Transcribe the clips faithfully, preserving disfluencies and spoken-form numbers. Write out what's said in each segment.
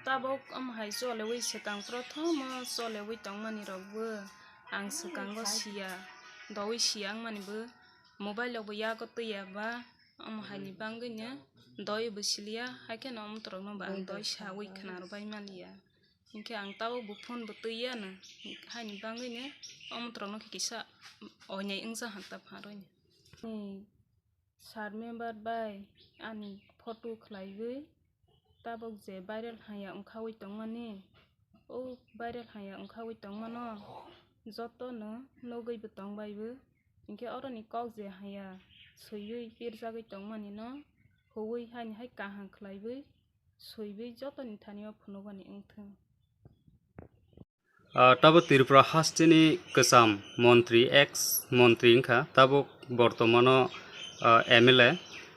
Tabuk omo hai choliwi swkang prothomo choliwi tongmani rokbo ang swkango siya, dowi siya wngmani bo mobile rokbo yago twiya ba omo haini bangwino doi bo siliya, haikheno omo torokno bo ang doi sawi khwnarwbai manliya. Hinkhe ang tabuk bo phone bo twiya no, haini bangwino omo torokno khe kisa oinai wngjaha ta pharoi. Sir member bai ani photo khlaiwi tabuk je viral haya wngkhawi tongmani, o viral haya wngkhawi tongmano jotono nugwi bo tongbai bo. Hinkhe oroni kok je haya swiwi pirjagwi tongmani no huwi haini hai kaham khlaiwi swiwi jotoni thani o phunukmani wngthung. Ah, tabuk Tripura hasteni kwcham montri, ex montri wngkha, tabuk bortomano, ah, M L A,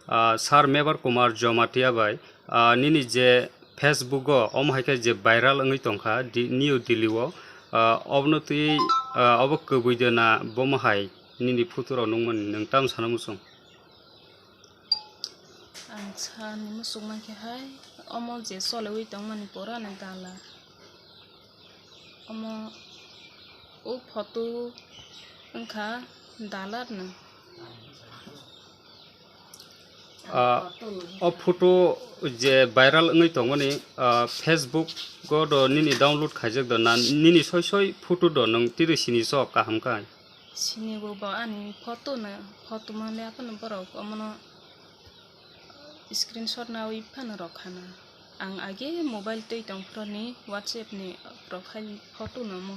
ah, Sir Mebar Kumar Jomatia bai, ah, nini je Facebook o omo hai khe je viral wngwi tongkha di-, New Delhi o, ah, obono twi, ah, obo kwbwi de na bomo hai nini photo rok nukmani nwng tamo sana muchung? Ang sani muchung mankhe hai, omo je choliwi tongmani pura ni dala. Omo o photo wngkha dalar no. Ah, o photo je viral wngwi tongmani, ah, Facebook o do nini download khaijak do na, nini soi soi photo do nwng tiri sini sok kaham khai? Sini bo, bo ani photo no, photo male aphano borok omono screenshot nawi phano rok khana. Ang age mobile twi tong phuroni WhatsApp ni rok hai photo no mo.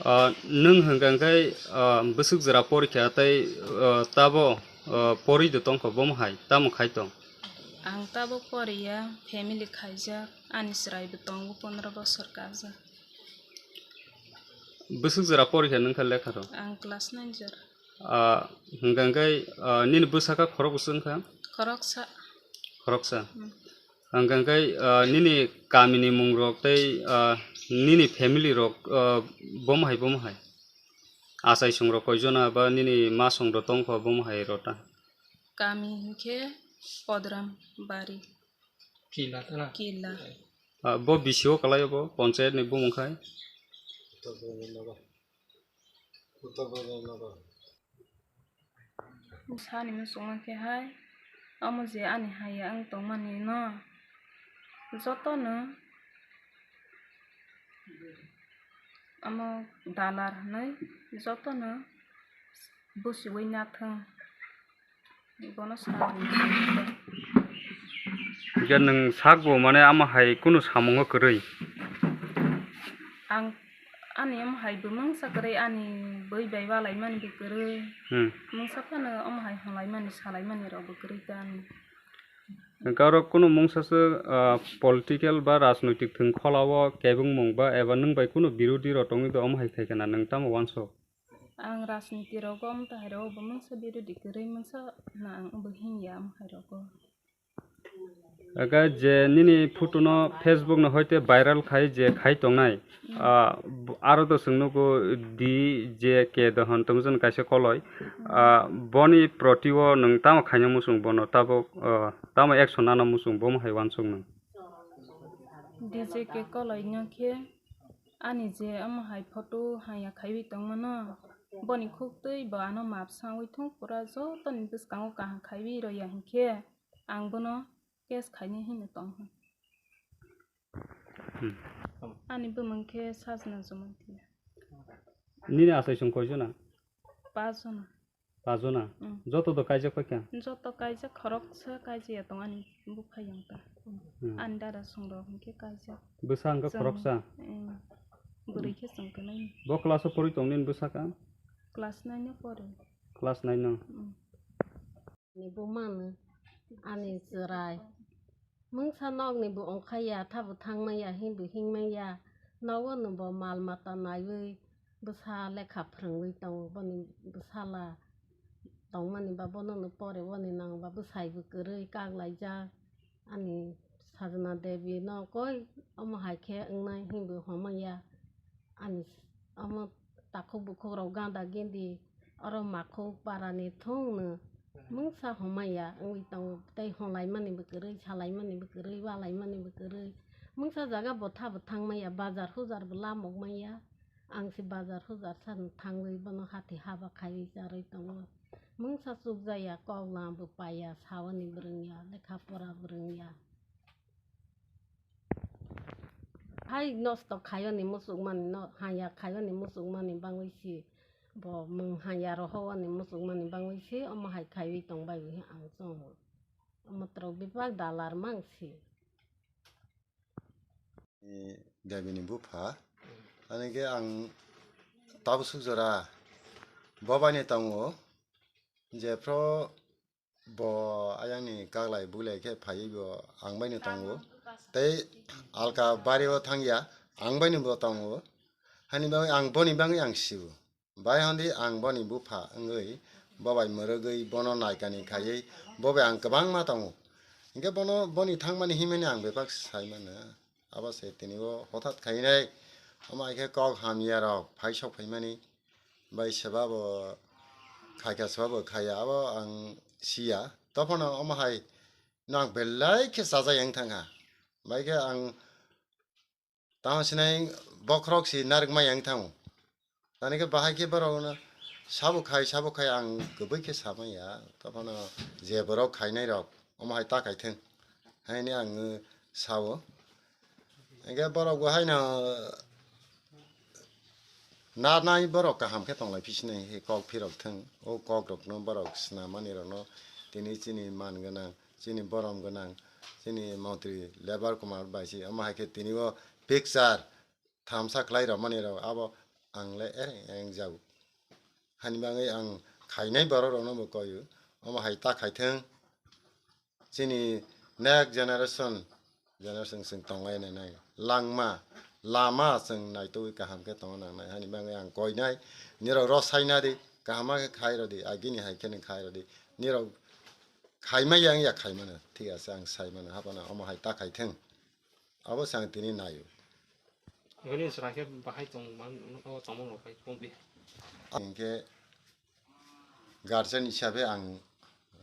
Ah, nwng hwnkha khe, ah, bwswk jora porikha tei, ah, tabo, ah, pori de tongkha bomo hai tamo khai tong? Ang tabo poriya, family khaijak, ani chwrai bo tongo pondro bosor kajak. Bwswk jora porikha nwng kha lekha rok? Ang class nine jora. Ah, hwnkha khe, ah, nini bwsaka khorok bwswk wngkha? Khoroksa. Khoroksa. Hmm. Hwnkha khe, ah, nini kamini mung rok tei, ah, nini family rok, ah, bomo hai bomo hai? Achai song rok koi jona ba nini ma song rok tongkha bomo hai rota? Kami hinkhe Podram Bari. Kila tala. Kila. Ah, bo B C O kalai bo, panchayat ni bumung khai. Sani muchung khe hai, omo je ani haya ang tongmani no, joto no, omo dalar hinwi joto no busiwi nathung. Bono sa. Hwnkhe nwng sakbo mane ama hai kunu samungo kwrwi? Ang ani ama hai bo mungsa kwrwi, ani bui bai balaimani bo kwrwi. Hmm. Mungsa phano ama hai hwnlaimani salaimani rok bo kwrwi ta ani. Hwnkhe oro kunu mungsa se, ah, political ba rajnoitik thwng kholao kebengmung ba eba nwng bai kunu birodhi rok tongwi do ama hai khai khna nwng tamo uansuk? Ang rajniti rogo, omo tahai rogo bo mungsa birodhi kwrwi mungsa na ang bo hinya omo hai rogo. Aga je nini photo no Facebook no hoite viral khai je khai tongnai, mm, ah, b-, aro to chwng nugo D J K Dohon tongmani kaisa koloi, mm, ah, boni proti o nwng tamo khaina muchung bono tabuk, ah, tamo action nana muchung bomo hai uansuk nwng? D J K koloi no khe ani je omo hai photo haya khaiwi tongmano, boni khuktwi bo ano map sangwi thung pura jotoni bwskango kaham khaiwi roya hinkhe ang bono case khainai hinwi tong hwn. Hmm. Ani bumung khe Sajna Jamatia. Nini achai song koi jona? Pas jona. Pas jona? Mm. Joto do kaijak paikha? Joto kaijak, khoroksa kaijaya tong ani buphayung ta. Mm. Ani dada songrok hinkhe kaijak. Bwsa hwnkhe khoroksa? Mm. Bwrwi khe chwng kwnaini. Bo class o porwi tong nini bwsaka? Class nine o pore. Class nine o? Mm. Ni bumano ani chwrai. Mungsa nokni bo ongkhaiya, thabo thangmanya, hinbo hingmanya. Nogo no bo mal mata naiwi bwsa lekha phrwngwi tongo, boni bwsala tongmani ba bono no pore boni nang ba bwsai bo kwrwi kak laijak. Ani Sajna Devi no koi omo hai khe wngnai hinbo homaya. Ani omo takhuk bukhuk rok ganda gindi oro makhuk para ni thung no Mungsa homaya wngwi tongo, tei honlaimani bo kwrwi, salaimani bo kwrwi, walaimani bo kwrwi. Mungsa jaga botha bo thangmaya, bazar hujar bo lamok maya. Ang se bazar hujar san thangwi bono hati haba khaiwi charwi tongo. Mungsa chukjaya, kok lama bo paiya, sawani bo rwngya, lekha pora bo rwngya. Hai nosto khaiyoni muchukmani no, haya khaiyoni muchukmani bangwi si, bo mung haya rohowani muchukmani bangwi si, omo hai khaiwi tongbai wi ang chongo. Omo twrok bebak dalar mang si. Ni Devi ni bupha. Ani khe ang tabuk suk jora bo bai ni tongo, jephru bo ayang ni kaglai bulai khe phaiwi bo ang bai ni tongo. Tei alka bari o thangya, ang bai ni bo tongo. Hani bagwi ang boni bagwi ang sio. Bai hondi ang boni bupha wngwi bo bai mwrwgwi bono naikani khaiwi bo bai ang kwbangma tongo. Hinkhe bono boni thangmani himani ang bebak sai mano. Abo se tini o hothat khainai. Omo hai khe kok hamya rok phai sok phaimani. Bai seba bo khaikha seba bo khaiya abo ang siya. Tophano omo hai no ang belai khe chajak yang thangkha. Bai khe ang Tamo sinai bokhorok si narwkma yang thango. Tani khe bahai khe borok no sabo khai, sabo khai ang kwbui khe samai ya. Tophano je borok khainai rok omo hai ta khai thung. Haini ang sao. Hingkhe borok bo haino narnai borok kaham khe tonglai phi sinai khe kok phirok thung. O kok rok no borok snamani rok no tini chini man gwnang, chini borom gwnang, chini montri Lebar Kumar bai si omo hai khe tini o picture thamsa khlai rwmani rok abo ang le ereng ereng jago. Hani bagwi ang khainai borok rokno bo koyo, omo hai ta khaithwng. Chini next generation, generation chwng tonglai nai nai. Langma, lama chwng naitugwi kaham khe tongna nangnai. Hani bagwi ang koinai, nirok rw saina di, kaham khe khai rw di, agini hai khe nw khai rw di. Nirok khaimai yang ya khaimano, thik ase ang saimano, haphano omo hai ta khaithwng. Abo se ang tini naio. Bini chwrai khe bahai tong man, o tongmung rok bai tong di. Hinkhe guardian hisabe ang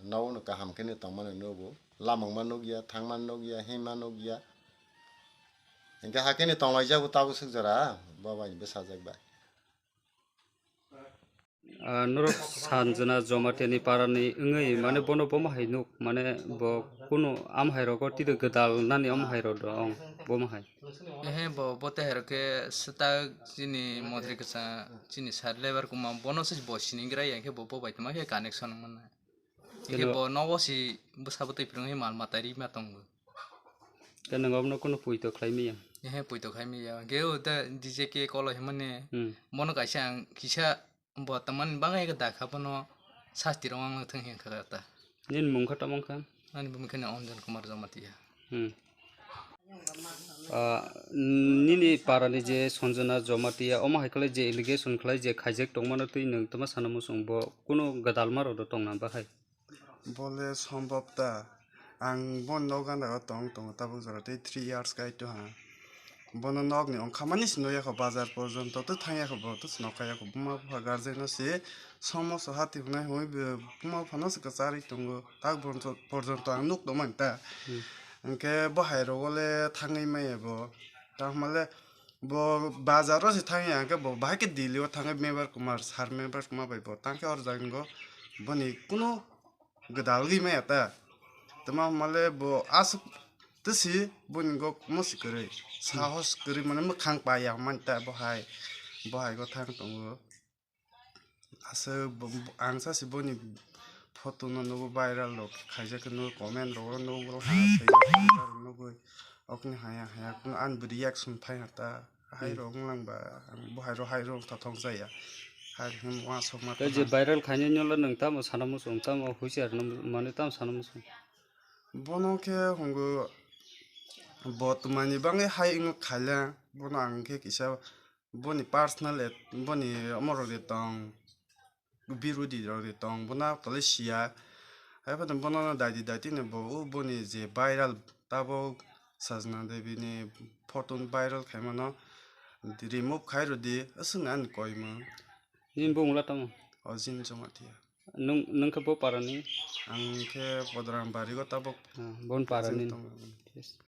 nono kaham khe tongmani nugo. Lamangma nukya, thangma nukya, hima nukya. Hinkhe hakhe ni tonglaijak bo tabuk swk jora, bo bai bwsajak bai. Ah, norok Sanjana Jamatia ni para ni wngwi, mane, bono bomo hai nuk, mane, bo kunu am hai rogo tide gwdal nani am hai rok dong, bomo hai. Ehe, bo, bo te hai rok khe swtak chini montri kwchang, chini sir Lebar Kumar, bono se bo sining gra ya khe bo, bo bai tongma khe connection wngmano. Hinkhe keno bo nogo si bwsa bwtwi phwrwngwi mal mata rima tongo. Khe nwng obono kunu poito khlai manya? Ehe, poito khai manya. Hinkhe o da D J K kolo himani, hmm, bono kaisa ang kisa bo tamani bangwi khe dakha bono sasti rwng ang thwng hinkha ta. Nini mung kha tamo wngkha? Ani bumung khe Anjan Kumar Jamatia. Hmm. Ah, nini para ni je Sanjana Jamatia, omo hai khlai je allegation khlai je khaijak tongmano twi nwng tama sana muchung bo kunu gwdalma rok do tongna bahai? Bole sombhob ta. Ang boni nok gana o tong tongo tabuk jora tei three years kai to ha. Bono nok ni ongkha mani si nukya kho bazar porjonto to thangya kho bo to si nokha ya kho buma bupha guardian no si somoso hati hwnai hwnwi buma bupha no si kwcharwi tongo tak porjonto ang nuk tongmani ta. Hmm. Hinkhe bo hai rogo le thangwi maya bo. Tamo le bo bazar o se thangya hinkhe bo bahai khe Delhi o thangwi Mebar Kumar, sir Mebar Kumar bai bo tangkhe or jaga o boni kunu gwdalgwi maya ta. Tamo male bo aswk tisi boni gok musi kwrwi. Sahos kwrwi mane mwkhang paya man ta bo hai. Bo hai go thang tongo. Aswk bo, bo, ang sa si boni photo no nugo viral rok khaijak nugo comment rok nugo ha nugwi. Okni haya haya kunu ani bo reaction phai ha ta. Hai rok wnglang ba, ang bo hai rok, hai rok tha thong jaya. Hai rok hwn uansuk ma. Tei je viral khainai nolo nwng tamo sana muchung, tamo husiar no mane tamo sana muchung. Bono khe hungo bo twmani bangwi hai wngwi khaila, bono ang khe kisa boni personal at-, boni omorok de tong. Birodi rok de tong, bono tole siya. Hai phano bono daidi daidi ni bo, o boni je viral tabok Sajna Devi ni photo viral khaimano remove khai rwdi, aswk nang ani koimung. Nini bumung la tamo? Ojin Jamatia. Nung, nung khe bo parani? Ang khe Bodram Barigo tabok. Ah, bon parani. Tongo.